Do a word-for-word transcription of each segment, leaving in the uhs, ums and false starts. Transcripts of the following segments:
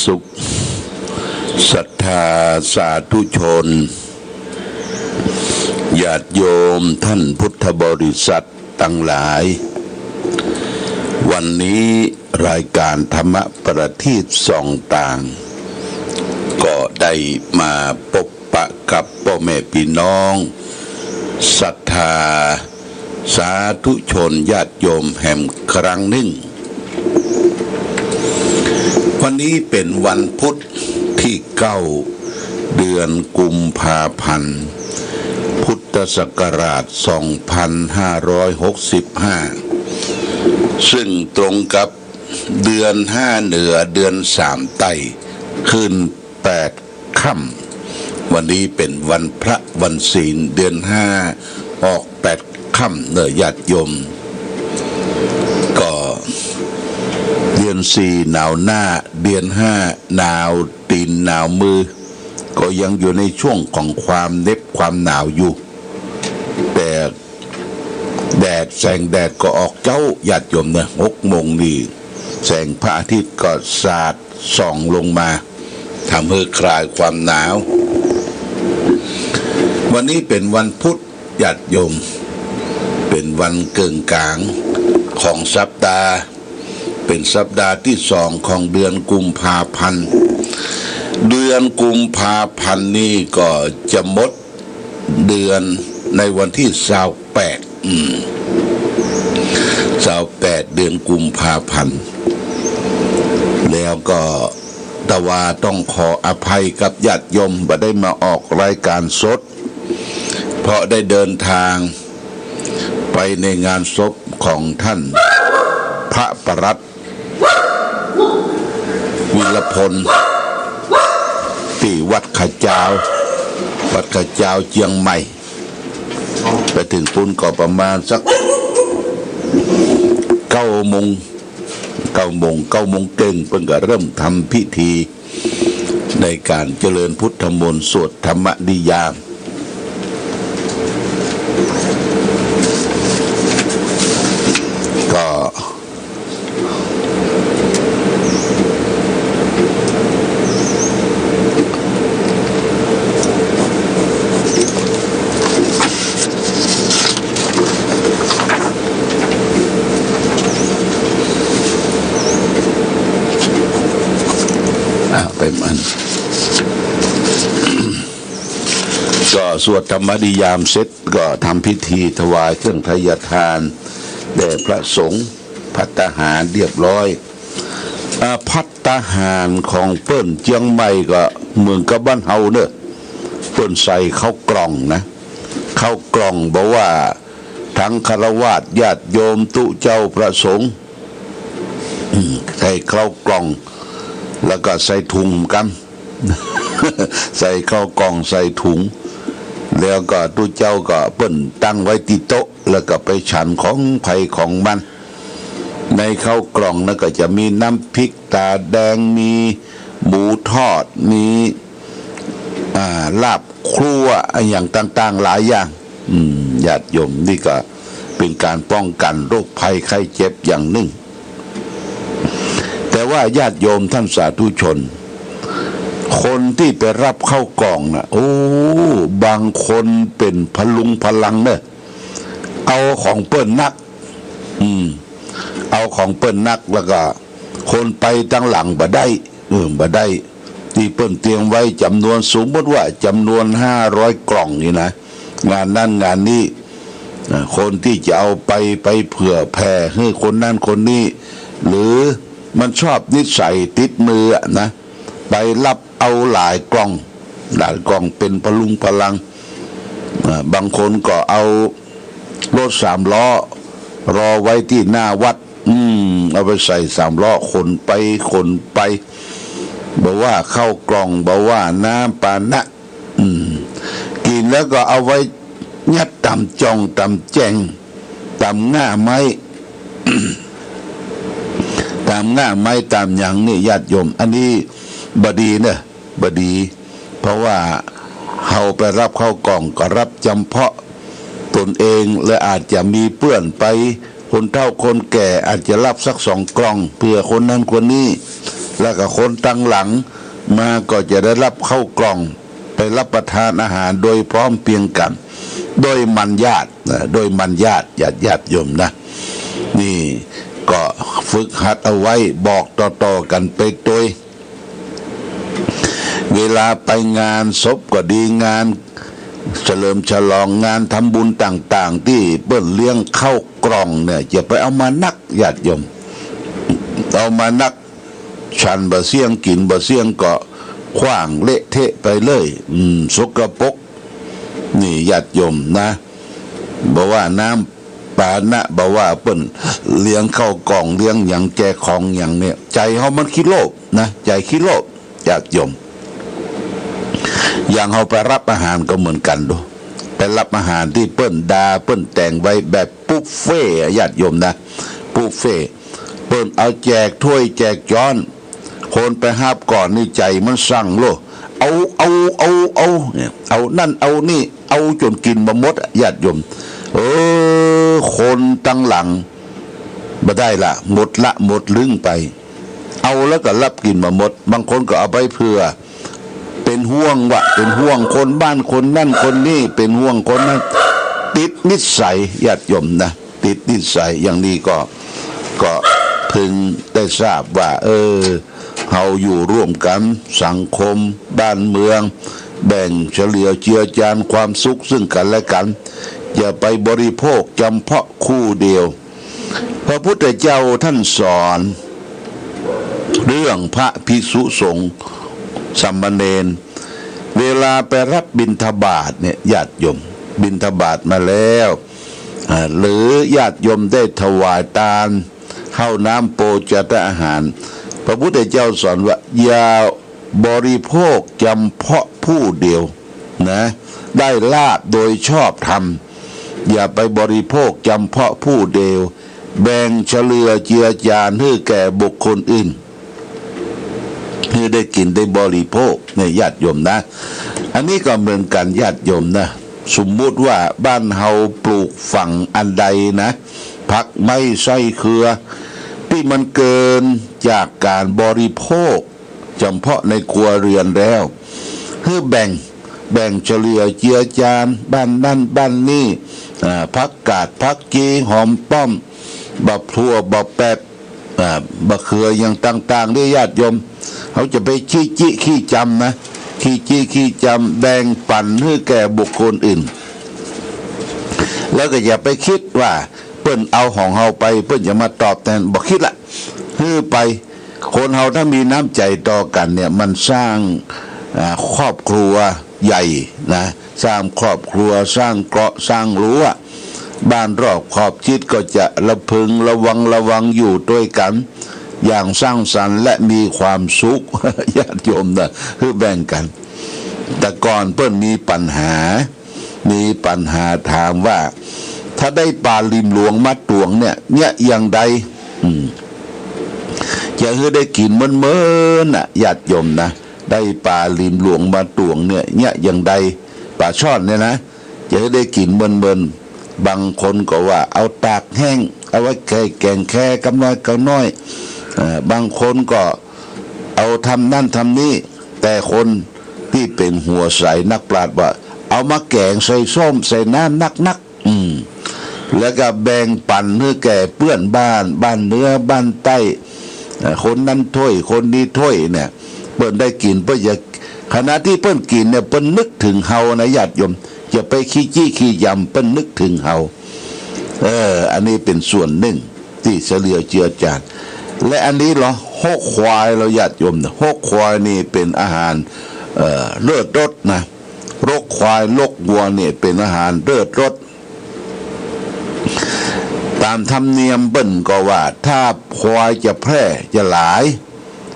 สุข ศรัทธาสาธุชน ญาติโยมท่านพุทธบริษัทตังหลาย วันนี้รายการธรรมประทีปส่องต่าง ก็ได้มาปบปะกับป้อแม่ปี้น้อง ศรัทธาสาธุชนญาติโยมแหมครั้งนึ่ง วันนี้เป๋นวันพุธตี้เก้า เดือนกุมภาพันธ์ พุทธศักราชสองพันห้าร้อยหกสิบห้า ซึ่งตรงกับเดือนห้าเหนือเดือนสามใต้ ขึ้นแปดค่ำ วันนี้เป๋นวันพระวันศีล เดือนห้าออกแปดค่ำเน่อญาติโยม ก็เดือนสี่หนาวหน้า เดือนห้าหนาวตี๋นหนาวมือ ก็ยังอยู่ในช่วงของความเหน็บความหนาวอยู่ แต่แดด แสงแดดก็ออกเจ๊าญาติโยมเน่อ หกโมงนี่ แสงพระอาทิตย์ก็สาดส่องลงมา ทำหื้อคลายความหนาว วันนี้เป๋นวันพุธญาติโยม เป๋นวันเกิ่งก๋างของสัปดาห์ เป๋นสัปดาห์ตี้สองของเดือนกุมภาพันธ์ เดือนกุมภาพันธ์นี่ก็จะหมดเดือนในวันตี้ซาวแปด อืม ซาวแปด เดือนกุมภาพันธ์ แล้วก็ แต่ว่าต้องขออภัยกับญาติโยม บ่ได้มาออกรายการสด เพราะได้เดินทางไปในงานศพของท่านพระปรัตน์ วีรพล ตี้วัดขะจาว วัดขะจาวเจียงใหม่ ไปเถิงปู๊นก็ประมาณสักเก้าโมง เก้าโมง เก้าโมงเกิ่ง เปิ้นก็เริ่มทำพิธีในก๋านเจริญพุทธมนต์ สวดธรรมนิยาม ก็ อ่ะ ไปมัน ก็สวดธรรมนิยามเสร็จ ก็ทำพิธีถวายเครื่องไทยทานแด่พระสงฆ์ ภัตตาหารเรียบร้อย อ่า ภัตตาหารของเปิ้นเจียงใหม่ก็เหมือนกับบ้านเฮาเน่อ เปิ้นใส่ข้าวกล่องนะ ข้าวกล่อง บ่ว่าตังฆราวาสญาติโยม ตุ๊เจ้าพระสงฆ์ อืม ใส่ข้าวกล่อง แล้วก็ใส่ถุงกำ ใส่ข้าวกล่องใส่ถุง แล้วก็ตุ๊เจ้าก็เปิ้นตั้งไว้ตี้โต๊ะ แล้วก็ไปฉันของใผของมัน ในข้าวกล่องนั้นก็จะมีน้ำพริกต๋าแดง มีหมูทอด มี อ่า ลาบคั่ว อะหยังต่างๆ หลายอย่าง อืม ญาติโยม นี่ก็เป๋นก๋านป้องกั๋นโรคภัยไข้เจ็บอย่างนึ่ง แต่ว่าญาติโยมท่านสาธุชน คนตี้ไปฮับข้าวกล่องน่ะ โอ้ บางคนเป๋นพลุงพลังเน่อ เอาของเปิ้นนัก อืม เอาของเปิ้นนัก แล้วก็คนไปตังหลังบ่ได้ เออ บ่ได้ ตี้เปิ้นเตรียมไว้จ๋ำนวน สมมุติว่าจ๋ำนวนห้าร้อยกล่องนี่นะ งานนั้นงานนี้ อ่า คนตี้จะเอาไป ไปเผื่อแผ่หื้อคนนั้นคนนี้ หรือมันชอบนิสัยติดมืออะนะ ไปฮับเอาหลายกล่อง หลายกล่องเป๋นพลุงพลัง อ่า บางคนก็เอารถสามล้อรอไว้ตี้หน้าวัด อืม เอาไปใส่สามล้อขนไปขนไป บ่ว่าข้าวกล่อง บ่ว่าน้ำปานะ อืม กิ๋นแล้วก็เอาไว้ยัดต๋ามจ่องต๋ามแจง ต๋ามง่าไม้ ต๋ามง่าไม้ต๋ามหยังนี่ญาติโยม อันนี้บ่ดีเน่อ บ่ดี เพราะว่าเฮาไปฮับข้าวกล่องก็ฮับจ๋ำเพาะตนเอง และอาจจะมีเปื้อนไป คนเฒ่าคนแก่อาจจะฮับสักสองกล่อง เผื่อคนนั้นคนนี้ แล้วก็คนตังหลังมาก็จะได้ฮับข้าวกล่อง ไปฮับประทานอาหารโดยพร้อมเพรียงกั๋น โดยมัญญาตินะ โดยมัญญาติ ญาติ ญาติโยมนะ นี่ก็ฝึกหัดเอาไว้ บอกต่อๆ กั๋นไปตวย เวลาไปงานศพก็ดี งานเฉลิมฉลอง งานทำบุญต่างๆ ตี้เปิ้นเลี้ยงข้าวกล่องเนี่ย จะไปเอามานัก ญาติโยม เอามานัก ฉันบ่เสี้ยง กิ๋นบ่เสี้ยงก็ขว้างเละเทะไปเลย อืม สกปรก นี่ ญาติโยมนะ บ่ว่าน้ำปานะ บ่ว่าเปิ้นเลี้ยงข้าวกล่อง เลี้ยงหยัง แจกของหยังเนี่ย ใจ๋เฮามันขี้โลภนะ ใจ๋ขี้โลภ ญาติโยม อย่างเฮาไปฮับอาหารก็เหมือนกั๋นดู ไปฮับอาหารตี้เปิ้นดา เปิ้นแต่งไว้แบบบุฟเฟ่ต์อะ ญาติโยมนะ บุฟเฟ่ต์ เปิ้นเอาแจกถ้วยแจกจ๊อน คนไปฮับก่อนนี่ใจ๋มันสั่งโลด เอา เอา เอา เอา เนี่ย เอานั่นเอานี่ เอาจ๋นกิ๋นบ่หมดอะ ญาติโยม เออ คนตังหลังบ่ได้ละ หมดละ หมดลึ้งไป เอาแล้วก็ฮับกิ๋นบ่หมด บางคนก็เอาไปเผื่อ เป๋นห่วงวะ เป๋นห่วงคนบ้านคนนั้นคนนี้ เป๋นห่วงคนนั้น ติดนิสัย ญาติโยมนะ ติดนิสัยอย่างนี้ก็ ก็เพิ่งได้ทราบว่า เออ เฮาอยู่ร่วมกั๋น สังคม บ้านเมือง แบ่งเฉลี่ยเจือจานความสุขซึ่งกั๋นและกั๋น อย่าไปบริโภคจำเพาะคู่เดียว พระพุทธเจ้าท่านสอนเรื่องพระภิกษุสงฆ์สามเณร เวลาไปฮับบิณฑบาตเนี่ย ญาติโยม บิณฑบาตมาแล้ว อ่า หรือญาติโยมได้ถวายตาน ข้าวน้ำโภชนาหาร พระพุทธเจ้าสอนว่า อย่าบริโภคจำเพาะผู้เดียวนะ ได้ลาภโดยชอบธรรม อย่าไปบริโภคจำเพาะผู้เดียว แบ่งเฉลี่ยเจือจานหื้อแก่บุคคลอื่น หื้อได้กิ๋นได้บริโภคเนี่ย ญาติโยมนะ อันนี้ก็เหมือนกั๋น ญาติโยมนะ สมมุติว่าบ้านเฮาปลูกฝังอันใดนะ ผักไม้ไส้เครือ ตี้มันเกินจากก๋านบริโภค จำเพาะในครัวเรือนแล้ว หื้อแบ่ง แบ่งเฉลี่ยเจือจาน บ้านนั้นบ้านนี้ อ่า ผักกาด ผักจี หอมป้อม บักถั่ว บักแปบ อ่า บักเขืออย่างต่างๆ นี่ ญาติโยม เฮาจะไปขี้จี้ขี้จำนะ ขี้จี้ขี้จำ แบ่งปั๋นหื้อแก่บุคคลอื่น แล้วก็อย่าไปกึ๊ดว่า เปิ้นเอาของเฮาไป เปิ้นจะมาตอบแตน บ่กึ๊ดละ หื้อไป คนเฮาถ้ามีน้ำใจ๋ต่อกั๋นเนี่ย มันสร้าง อ่า ครอบครัวใหญ่นะ สร้างครอบครัว สร้างเกราะ สร้างรั้ว บ้านรอบขอบชิดก็จะระพึงระวัง ระวังอยู่ตวยกั๋น อย่างสร้างสรรค์และมีความสุข ญาติโยมนะ คือแบ่งกั๋น แต่ก่อนเปิ้นมีปัญหา มีปัญหาถามว่า ถ้าได้ป๋าหลิมหลวงมาตวงเนี่ย เยียะอย่างใด อืม จะหื้อได้กิ๋นเมินๆ น่ะ ญาติโยมนะ ได้ป๋าหลิมหลวงมาตวงเนี่ย เยียะอย่างใด ป๋าช่อนเนี่ยนะ จะหื้อได้กิ๋นเมินๆ บางคนก็ว่าเอาตากแห้ง เอาไว้แก้แก๋งแคกำน้อยกำน้อย เอ่อ บางคนก็เอาทำนั่นทำนี่ แต่คนตี้เป๋นหัวใสนักปราชญ์ว่า เอามาแก๋งใส่ส้มใส่น้ำนักๆ อืม แล้วก็แบ่งปั๋นหื้อแก่เปื้อนบ้าน บ้านเหนือ บ้านใต้ เอ่อ คนนั้นถ้วย คนนี้ถ้วยเนี่ย เปิ้นได้กิ๋น เปิ้นจะ ขณะตี้เปิ้นกิ๋นเนี่ย เปิ้นนึกเถิงเฮานะ ญาติโยม อย่าไปขี้จี้ขี้ยำ เปิ้นนึกเถิงเฮา เออ อันนี้เป๋นส่วนนึ่งตี้เฉลี่ยเจือจาน และอันนี้เหรอ ฮกควายเหรอ ญาติโยม ฮกควายนี่เป๋นอาหาร เอ่อ เลิศรสนะ ฮกควาย ฮกวัวเนี่ยเป๋นอาหารเลิศรส ต๋ามธรรมเนียมเปิ้นก็ว่า ถ้าควายจะแพร่จะหลาย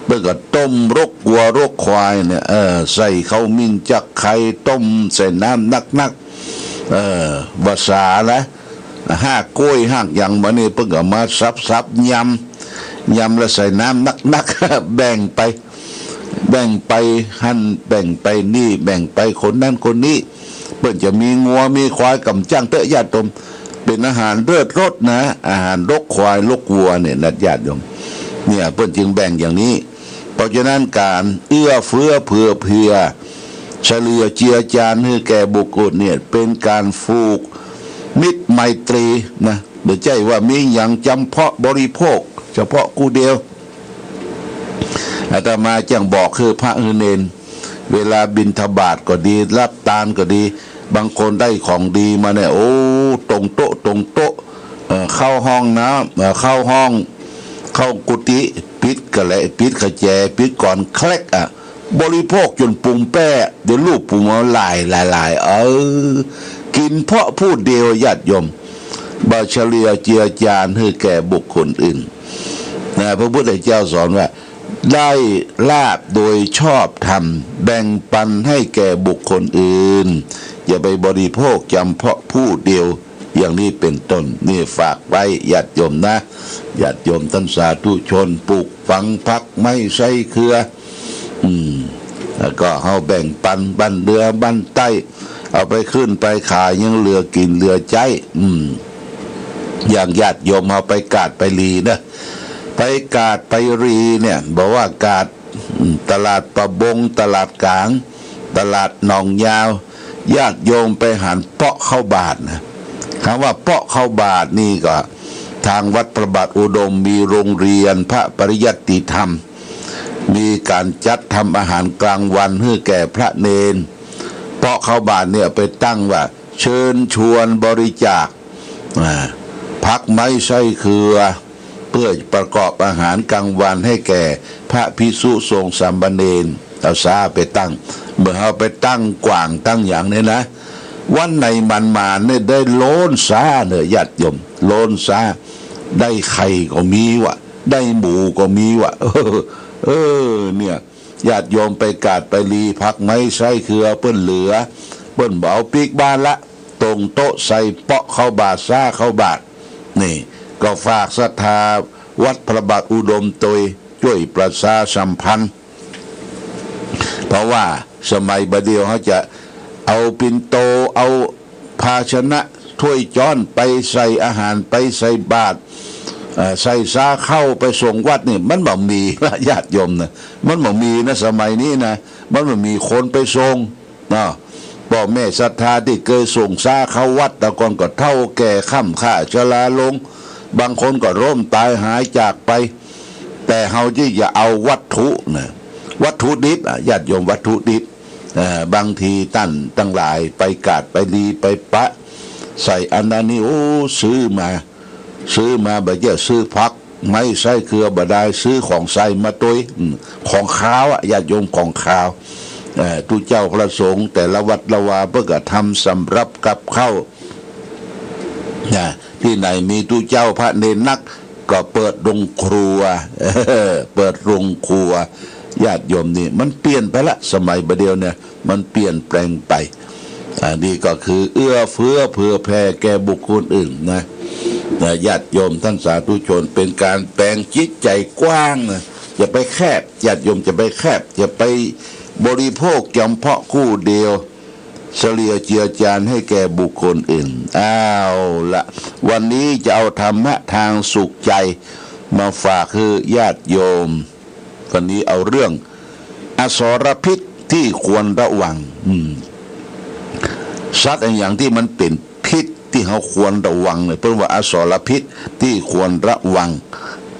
เปิ้นก็ต้มฮกวัวฮกควายเนี่ย เออ ใส่ข้าวหมิ่นจักไข่ ต้มใส่น้ำนักๆ เออ ภาษานะ ฮากกล้วยฮากหยังมานี่ เปิ้นก็มาสับๆ ยำ ยำแล้วใส่น้ำนักๆ แบ่งไป แบ่งไปหั้น แบ่งไปนี่ แบ่งไปคนนั้นคนนี้ เปิ้นจะมีงัวมีควายก่ำจ้างเต๊อะ ญาติโยม เป๋นอาหารเลิศรสนะ อาหารรกควายรกวัวเนี่ยนะญาติโยม เนี่ยเปิ้นจึงแบ่งอย่างนี้ เพราะฉะนั้นก๋านเอื้อเฟื้อเผื่อเผื่อ เฉลี่ยเจือจานหื้อแก่บุคคลเนี่ย เป๋นก๋านผูกมิตรไมตรีนะ บ่ใจ้ว่ามีหยังจ๋ำเพาะบริโภค เฉพาะกู้เดียว อาตมาจั่งบอกหื้อพระหื้อเณร เวลาบิณฑบาตก็ดี รับตานก็ดี บางคนได้ของดีมาเนี่ย โอ้ ตรงโต๊ะ ตรงโต๊ะ เอ่อ เข้าห้องน้ำ เอ่อ เข้าห้อง เข้ากุฏิ ปิดกะแหละ ปิดกะแจ ปิดก่อนแคล็กอะ บริโภคจ๋นปุงแป้ เดี๋ยวลูกปุงเอาหลายหลายหลาย เออ กิ๋นเพาะผู้เดียวญาติโยม บ่เฉลี่ยเจือจานหื้อแก่บุคคลอื่น นะ พระพุทธเจ้าสอนว่า ได้ลาภโดยชอบธรรม แบ่งปันให้แก่บุคคลอื่น อย่าไปบริโภคจ๋ำเพาะผู้เดียว อย่างนี้เป๋นต้น นี่ฝากไว้ญาติโยมนะ ญาติโยมต้านสาธุชน ปลูกฝังผักไม้ไส้เครือ อืม แล้วก็เฮาแบ่งปันบ้านเหนือบ้านใต้ เอาไปขึ้นไปขายยังเหลือกิ๋นเหลือใจ๊ อืม อย่างญาติโยมเฮาไปกาดไปลีนะ ไปกาดไปลีเนี่ย บ่ว่ากาด อืม ตลาดป่าบง ตลาดก๋าง ตลาดหนองยาว ญาติโยมไปหันเปาะเข้าบาตรนะ คำว่าเปาะเข้าบาตรนี่ก็ ทางวัดพระบาทอุดมมีโรงเรียนพระปริยัติธรรม มีก๋านจัดทำอาหารกลางวันหื้อแก่พระเณร เปาะเข้าบาตรเนี่ยไปตั้งว่า เชิญชวนบริจาค อ่า ผักไม้ไส้เครือ เพื่อประกอบอาหารกลางวันให้แก่พระภิกษุสงฆ์สามเณร เอาซ้าไปตั้ง เมื่อเฮาไปตั้งกว้างตั้งหยังเนี่ยนะ วันไหนหมานๆ เนี่ยได้โลนซ้าเน่อญาติโยม โลนซ้า ได้ไข่ก็มีวะ ได้หมูก็มีวะ เออ เออ เนี่ย ญาติโยมไปกาดไปลี ผักไม้ไส้เครือเปิ้นเหลือ เปิ้นบ่เอาปิ๊กบ้านละ ตรงโต๊ะใส่เปาะเข้าบาตร ซ้าเข้าบาตร นี่ ก็ฝากศรัทธาวัดพระบาทอุดมตวย จ้วยประชาสัมพันธ์ เพราะว่าสมัยบ่าเดี่ยวเฮาจะเอาปิ่นโต เอาภาชนะถ้วยจ๊อนไปใส่อาหาร ไปใส่บาตร เอ่อ ใส่ซ้าข้าวไปส่งวัดนี่ มันบ่มีละญาติโยมนะ มันบ่มีนะ สมัยนี้นะ มันบ่มีคนไปส่ง เนาะ ป้อแม่ศรัทธาตี้เกยส่งซ้าเข้าวัด แต่ก่อนก็เฒ่าแก่คร่ำคร้าชราลง บางคนก็ล้มต๋ายหายจากไป แต่เฮาตี้จะเอาวัตถุนะ วัตถุดิบอะ ญาติโยม วัตถุดิบ เอ่อ บางทีต้านตังหลายไปกาดไปลีไปปะ ใส่อันนั้นนี่ โอ้ ซื้อมา ซื้อมาบ่าเจี้ย ซื้อผักไม้ไส้เครือบ่ได้ ซื้อของใส่มาตวย อืม ของคาวอะ ญาติโยม ของคาว เอ่อ ตุ๊เจ้าพระสงฆ์แต่ละวัดละวาเปิ้นก็ทำสำหรับกับข้าว นะ ตี้ไหนมีตุ๊เจ้าพระเณรนัก ก็เปิดโรงครัว เปิดโรงครัว ญาติโยมนี่ มันเปลี่ยนไปละ สมัยบ่าเดี่ยวเนี่ย มันเปลี่ยนแปลงไป อันนี้ก็คือเอื้อเฟื้อเผื่อแผ่แก่บุคคลอื่นนะ นะ ญาติโยมต้านสาธุชน เป๋นก๋านแป๋งจิตใจ๋กว้างนะ อย่าไปแคบ ญาติโยมอย่าไปแคบ อย่าไปบริโภคจ๋ำเพาะกู้เดียว เฉลี่ยเจือจานให้แก่บุคคลอื่น เอาละ วันนี้จะเอาธรรมะทางสุขใจ๋มาฝากหื้อญาติโยม วันนี้เอาเรื่องอสรพิษตี้ควรระวัง อืม สัตว์อะหยังตี้มันเป๋นพิษตี้เฮาควรระวังเนี่ย เปิ้นว่าอสรพิษตี้ควรระวัง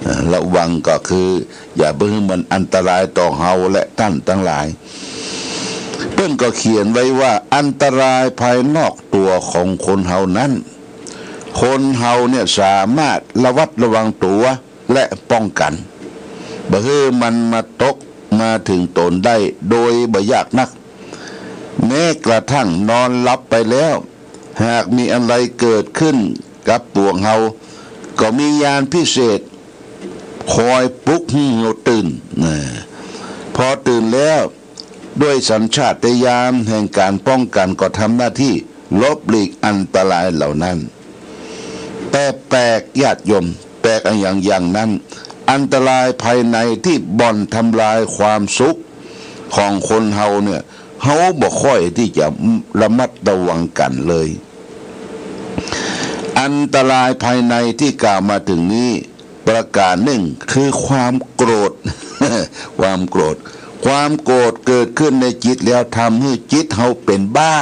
เอ่อ ระวังก็คือ อย่าไปหื้อมันอันตรายต่อเฮาและต้านตังหลาย เปิ้นก็เขียนไว้ว่า อันตรายภายนอกตั๋วของคนเฮานั้น คนเฮาเนี่ยสามารถระวัดระวังตั๋ว และป้องกั๋น บ่หื้อมันมาตกมาเถิงตนได้โดยบ่ยากนัก แม้กระทั่งนอนหลับไปแล้ว หากมีอันใดเกิดขึ้นกับปวกเฮา ก็มีญาณพิเศษคอยปลุกหื้อเฮาตื่น นะ พอตื่นแล้ว ด้วยสัญชาตญาณแห่งก๋านป้องกั๋น ก็ทำหน้าตี้หลบหลีกอันตรายเหล่านั้น แต่แปลกญาติโยม แปลกอะหยังอย่างนั้น อันตรายภายในตี้บ่อนทำลายความสุขของคนเฮาเนี่ย เฮาบ่ค่อยตี้จะระมัดระวังกั๋นเลย อ อันตรายภายในตี้กล่าวมาเถิงนี้ ประก๋านนึ่งคือความโกรธ ความโกรธ ความโกรธเกิดขึ้นในจิตแล้วทำหื้อจิตเฮาเป๋นบ้า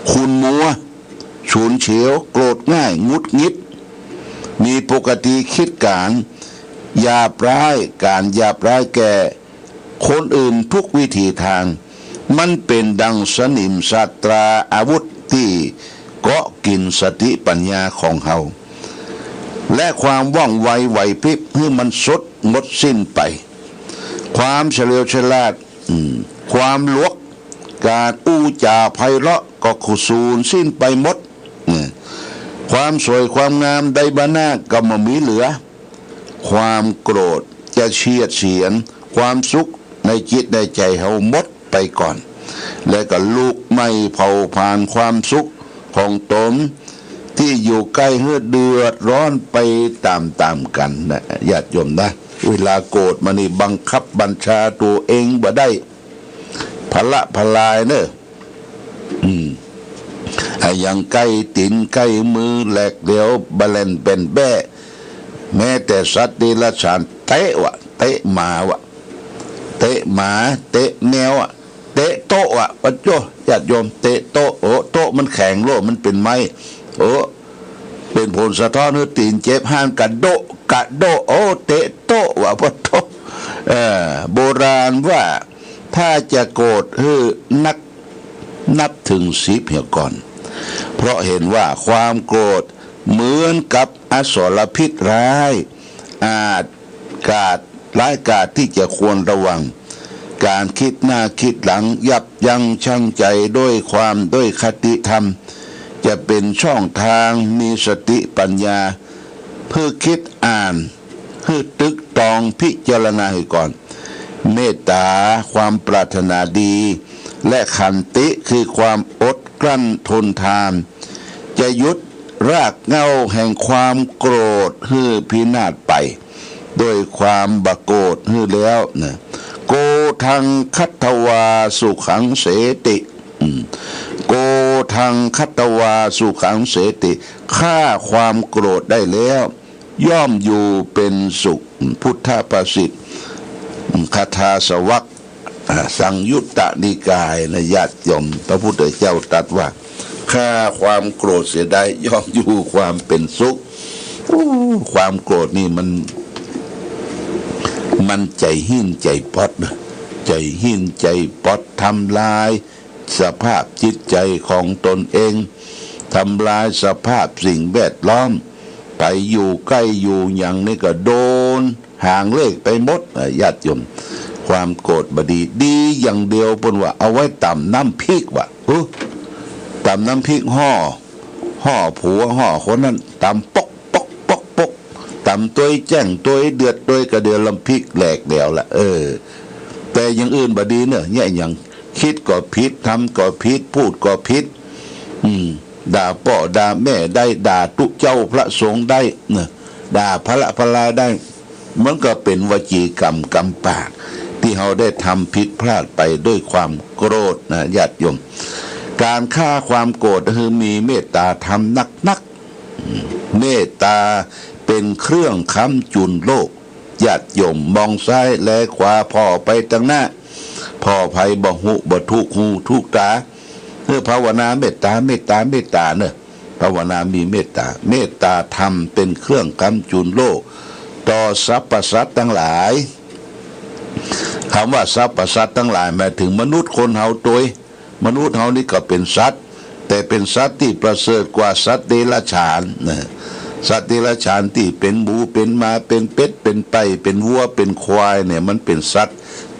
ขุ่นมัว ฉุนเฉียว โกรธง่าย หงุดหงิด มีปกติคิดก๋านหยาบร้าย ก๋านหยาบร้ายแก่คนอื่นทุกวิถีตาง มันเป๋นดังสนิมสตราอาวุธตี้เกาะกิ๋นสติปัญญาของเฮา และความว่องไวไหวพริบหื้อมันสุดหมดสิ้นไป ความเฉลียวฉลาด อืม ความหลวก ก๋านอู้จ๋าไพเราะก็สูญสิ้นไปหมด เนี่ย ความสวยความงามไดบ่นาก็บ่มีเหลือ ความโกรธจะเฉียดเสียนความสุขในจิตในใจ๋เฮาหมดไปก่อน และก็ลุกไหม้เผาผลาญความสุขของต๋น ตี้อยู่ใก้หื้อเดือดร้อนไปต๋ามๆ กั๋นนะ ญาติโยมนะ เวลาโกรธมานี่บังคับบัญชาตั๋วเองบ่ได้ พละพลายเน่อ อืม อะหยังใก้ตี๋นใก้มือแหลกเหลวบ่าแหล่นแป่นแบ้ แม้แต่สัตว์เดรัจฉานเตะวะ เตะหมาวะ เตะหมา เตะแมวอะ เตะโต๊ะอะ ปะโจ้ ญาติโยม เตะโต๊ะ โอ้ โต๊ะมันแข็งโลด มันเป๋นไม้ โอ้ เป๋นผลสะท้อนหื้อตี๋นเจ็บ หันกระโดะ กระโดะ โอ้ เตะโต๊ะวะ ปะโจ้ เออ โบราณว่า ถ้าจะโกรธหื้อนัก นับเถิงสิบเหียก่อน เพราะเห็นว่าความโกรธเหมือนกับอสรพิษร้าย อาจกาจ ร้ายกาจตี้จะควรระวัง ก๋านคิดหน้าคิดหลัง ยับยั้งชั่งใจ๋ด้วยความ ด้วยคติธรรม จะเป๋นช่องตาง มีสติปัญญา เพื่อคิดอ่าน หื้อตึกตองพิจารณาหื้อก่อน เมตต๋า ความปรารถนาดี และขันติ คือความอดกลั้นทนทาน จะหยุดรากเหง้าแห่งความโกรธหื้อพินาศไป ด้วยความบ่โกรธหื้อแล้วนะ โกธัง ฆัตวา สุขัง เสติ อืม โกธัง ฆัตวา สุขัง เสติ ฆ่าความโกรธได้แล้ว ย่อมอยู่เป๋นสุข พุทธภาษิต คาถาสวาก อ่า สังยุตตนิกายนะ ญาติโยม พระพุทธเจ้าตรัสว่า ฆ่าความโกรธเสียได้ ย่อมอยู่ความเป๋นสุข โอ้ ความโกรธนี่มัน มันใจ๋หิ้นใจ๋ป๊อดนะ ใจ๋หิ้นใจ๋ป๊อด ทำลาย สภาพจิตใจ๋ของตนเอง ทำลายสภาพสิ่งแวดล้อม ไปอยู่ใก้อยู่หยังนี่ก็โดนหางเลขไปหมด อ่ะ ญาติโยม ความโกรธบ่ดี ดีอย่างเดียวเปิ้นว่าเอาไว้ต๋ำน้ำพริกว่ะ เออ ต๋ำน้ำพริกฮ้อ ฮ้อผัวฮ้อคนนั้น ต๋ำป๊อกป๊อกป๊อกป๊อก ต๋ำตวยแจ้งตวยเดือดตวยกระเดียว น้ำพริกแหลกแล้วล่ะ เออ แต่อย่างอื่นบ่ดีเน่อ เนี่ย อย่าง คิดก็ผิด ทำก็ผิด พูดก็ผิด อืม ด่าป้อด่าแม่ได้ ด่าตุ๊เจ้าพระสงฆ์ได้เน่อ ด่าพระพลาได้ มันก็เป๋นวจีกรรมกำปาก ตี้เฮาได้ทำผิดพลาดไปด้วยความโกรธนะ ญาติโยม ก๋านฆ่าความโกรธก็คือมีเมตตาธรรมนักๆ อืม เมตตาเป๋นเครื่องค้ำจุนโลก ญาติโยม มองซ้ายแลขวา ผ่อไปตางหน้า ผ่อใผบ่ฮู้ บ่ถูกหูถูกต๋า เออ ภาวนาเมตต๋า เมตต๋า เมตต๋าเน่อ ภาวนามีเมตต๋า เมตต๋าธรรมเป๋นเครื่องค้ำจุนโลก ต่อสรรพสัตว์ตังหลาย กำว่าสรรพสัตว์ตังหลายหมายเถิงมนุษย์คนเฮาตวย มนุษย์เฮานี่ก็เป๋นสัตว์ แต่เป๋นสัตว์ตี้ประเสริฐกว่าสัตว์เดรัจฉานนะ สัตว์เดรัจฉานตี้เป๋นหมู เป๋นหมา เป๋นเป็ด เป๋นไก่ เป๋นวัว เป๋นควายเนี่ย มันเป๋นสัตว์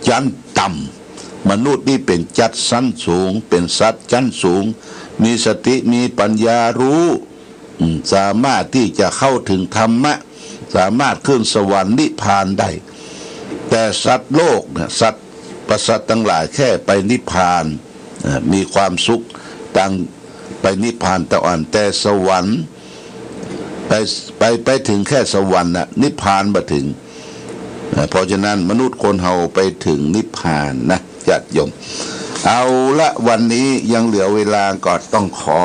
จั้นต่ำ มนุษย์นี่เป๋นจั้นสูง เป๋นสัตว์จั้นสูง มีสติ มีปัญญา ฮู้ อืม สามารถตี้จะเข้าเถิงธรรมะ สามารถขึ้นสวรรค์นิพพานได้ แต่สัตว์โลกนะ สัตว์ประสาทตังหลายแค่ไปนิพพาน เอ่อ มีความสุขตาง ไปนิพพานเต้าอั้น แต่สวรรค์ ไป ไป ไปเถิงแค่สวรรค์น่ะ นิพพานบ่เถิง เอ่อ เพราะฉะนั้นมนุษย์คนเฮาไปเถิงนิพพานนะ ญาติโยม เอาละ วันนี้ยังเหลือเวลาก็ต้องขอ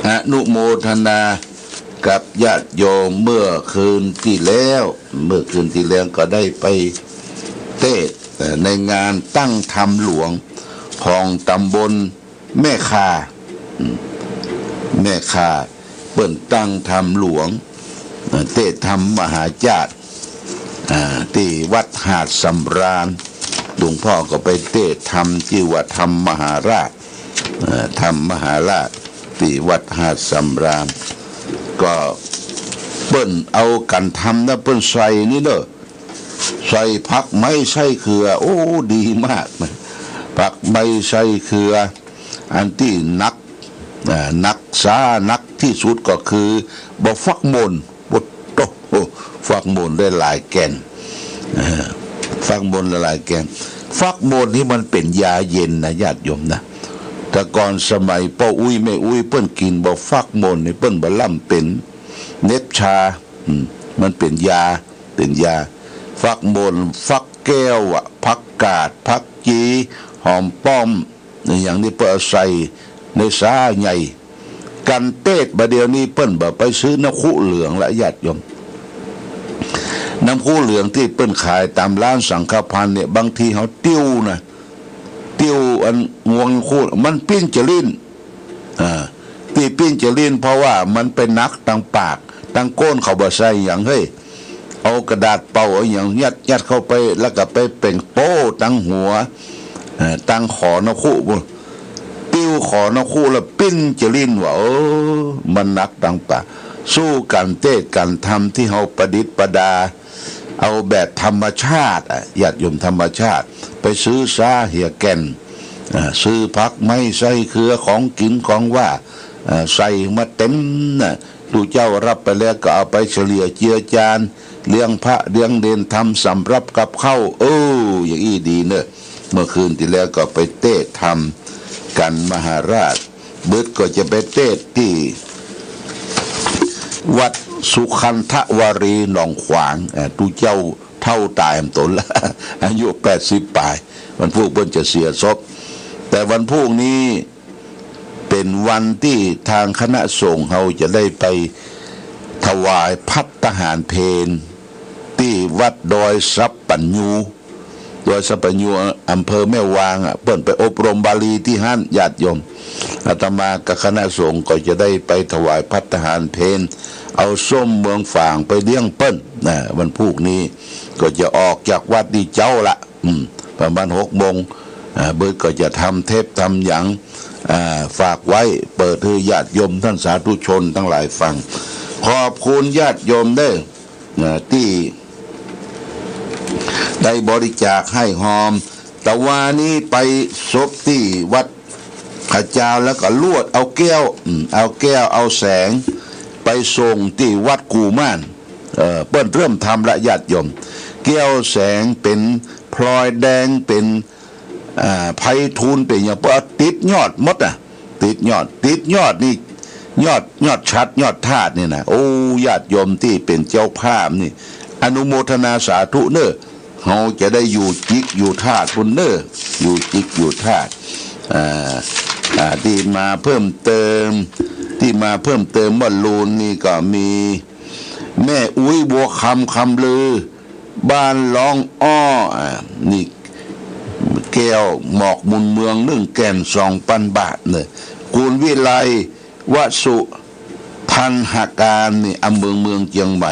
อนุโมทนากับญาติโยมเมื่อคืนตี้แล้ว เมื่อคืนตี้แล้วก็ได้ไปเตสน์ เอ่อ ในงานตั้งธรรมหลวงของตำบลแม่ข่า อืม แม่ข่า เปิ้นตั้งธรรมหลวง เอ่อ เตสน์ธรรมมหาราช อ่า ตี้วัดหาดสำราญ หลวงพ่อก็ไปเตสน์ธรรมตี้วัดธรรมมหาราช เอ่อ ธรรมมหาราชตี้วัดหาดสำราญ ก็เปิ้นเอากั๋นธรรมนะ เปิ้นใส่นี่เนาะ ใส่ผักไม้ไส้เขือ โอ้ ดีมากนะ ผักไม้ไส้เขือ อันตี้หนัก อ่า หนักสา หนักตี้สุดก็คือบ่าฟักม่วน โอ้โห ฟักม่วนได้หลายแก่น เออ ฟักม่วนได้หลายแก่น ฟักม่วนนี่มันเป๋นยาเย็นนะญาติโยมนะ แต่ก่อนสมัยป้ออุ๊ยแม่อุ๊ยเปิ้นกิ๋นบ่าฟักม่วนนี่เปิ้นบ่าล่ำเป๋นเหน็บชา อืม มันเป๋นยา เป๋นยา ฟักม่วน ฟักแก้วอะ ผักกาด ผักจี หอมป้อม อย่างนี้เปิ้นเอาใส่ในสาใหญ่ กั๋นเตสน์บ่าเดี่ยวนี้เปิ้นบ่าไปซื้อน้ำคุเหลืองละญาติโยม น้ำคุเหลืองตี้เปิ้นขายต๋ามร้านสังฆภัณฑ์เนี่ย บางทีเฮาติ้วนะ ติ้วอันงวงคุ มันปิ้นจะลิ้น อ่า ตี้ปิ้นจะลิ้นเพราะว่ามันไปหนักตังปาก ตังก้นเขาบ่ใส่หยังเฮ้ย เอากระดาษเป่าเอาหยังยัดๆ เข้าไป แล้วก็ไปเป่งโป้ตังหัว เอ่อ ตังขอน้ำคุปู้น ติ้วขอน้ำคุแล้วปิ้นจะลิ้นว่า เออ มันหนักตังปาก สู้กั๋นเตสน์กั๋นธรรมตี้เฮาประดิษฐ์ประดา เอาแบบธรรมชาติอะ ญาติโยม ธรรมชาติ ไปซื้อสาเหียแก่น อ่า ซื้อผักไม้ไส้เขือ ของกิ๋นของหว่าน อ่า ใส่มาเต็มนะ ตุ๊เจ้าฮับไปแล้วก็เอาไปเฉลี่ยเจือจาน เลี้ยงพระเลี้ยงเณร ทำสำรับกับข้าว เออ อย่างอี้ดีเนอะ เมื่อคืนตี้แล้วก็ไปเตสน์ธรรมกั๋นมหาราช บึดก็จะไปเตสน์ตี้วัดสุคันธวารีหนองขวาง เอ่อ ตุ๊เจ้าเฒ่าต๋ายหมดต๋นละ อายุแปดสิบป๋าย วันพูกเปิ้นจะเสียศพ แต่วันพูกนี้เป๋นวันตี้ทางคณะสงฆ์เฮาจะได้ไปถวายภัตตาหารเพล ตี้วัดดอยสัปปัญญู ดอยสัปปัญญู อำเภอแม่วางอะ เปิ้นไปอบรมบาลีตี้หั้น ญาติโยม อาตมากับคณะสงฆ์ก็จะได้ไปถวายภัตตาหารเพล เอาส้มเมืองฝางไปเลี้ยงเปิ้นนะ วันพูกนี้ก็จะออกจากวัดตี้เจ๊าละ อืม ประมาณหกโมง อ่า เปิ้นก็จะทำเทปทำหยัง อ่า ฝากไว้ เปิดหื้อญาติโยมต้านสาธุชนตังหลายฟัง ขอบคุณญาติโยมเด้อ อ่า ตี้ได้บริจาคหื้อหอม ตะวานี้ไปศพตี้วัด ข้าเจ้าแล้วก็ลวดเอาแก้ว อืม เอาแก้วเอาแสงไปส่งตี้วัดกู่ม่าน เอ่อ เปิ้นเริ่มทำละญาติโยม แก้วแสงเป๋นพลอยแดง เป๋น อ่า ไพฑูรย์ เป๋นหยัง เปิ้นเอาติดยอดหมดอะ ติดยอด ติดยอดนี่ ยอด ยอดฉัตร ยอดธาตุนี่นะ โอ้ ญาติโยมตี้เป๋นเจ้าภาพนี่ อนุโมทนาสาธุเน่อ เฮาจะได้อยู่จิกอยู่ธาตุปู้นเน่อ อยู่จิกอยู่ธาตุ อ่า อ่า ตี้มาเพิ่มเติม ตี้มาเพิ่มเติมเมื่อลูนนี่ก็มีแม่อุ๊ยบัวคำ คำลือ บ้านร้องอ้อ อ่า นี่แก้วหมอกมูลเมือง นึ่งแก่น สองปันบาทเน่อ คุณวิไล วสุทันหการนี่ อำเภอเมืองเจียงใหม่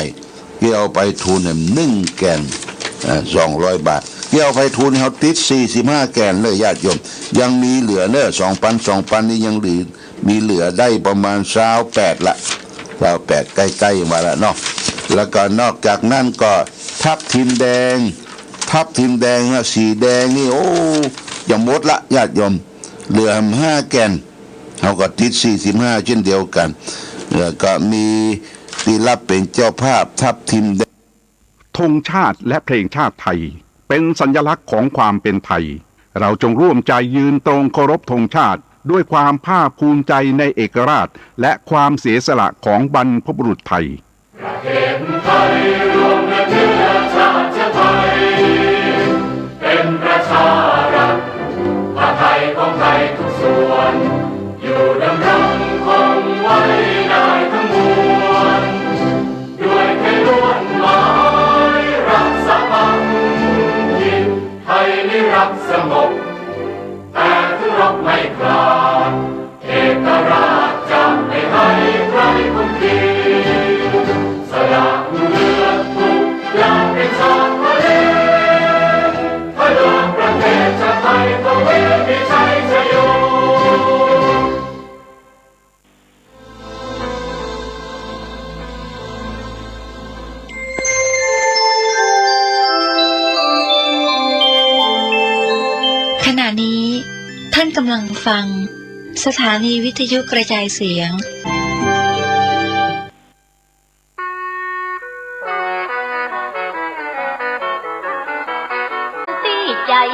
แก้วไพฑูรย์เนี่ยนึ่งแก่น อ่า สองร้อยบาท แก้วไพฑูรย์เฮาติดสี่สิบห้าแก่นเลยญาติโยม ยังมีเหลือเน่อ สองปัน สองปันนี่ยังเหลือ มีเหลือได้ประมาณซาวแปดละ ซาวแปด ใก้ๆ มาละเนาะ แล้วก็นอกจากนั้นก็ทับทิมแดง ทับทิมแดงนะ สีแดงนี่ โอ้ จะหมดละญาติโยม เหลือห้าแก่น เฮาก็ติดสี่สิบห้าเช่นเดียวกั๋น แล้วก็มีตี้ฮับเป๋นเจ้าภาพทับทิมแดง ธงชาติและเพลงชาติไทย เป็นสัญลักษณ์ของความเป็นไทย เราจงร่วมใจยืนตรงเคารพธงชาติ ด้วยความภาคภูมิใจในเอกราช และความเสียสละของบรรพบุรุษไทย ประเทศไทยรวมเป็นเชื้อชาติไทย เป็นประชารัฐ ผ้าไทยของไทยทุกส่วน อยู่ดำรงคงไว้ กำลังฟัง สถานีวิทยุกระจายเสียง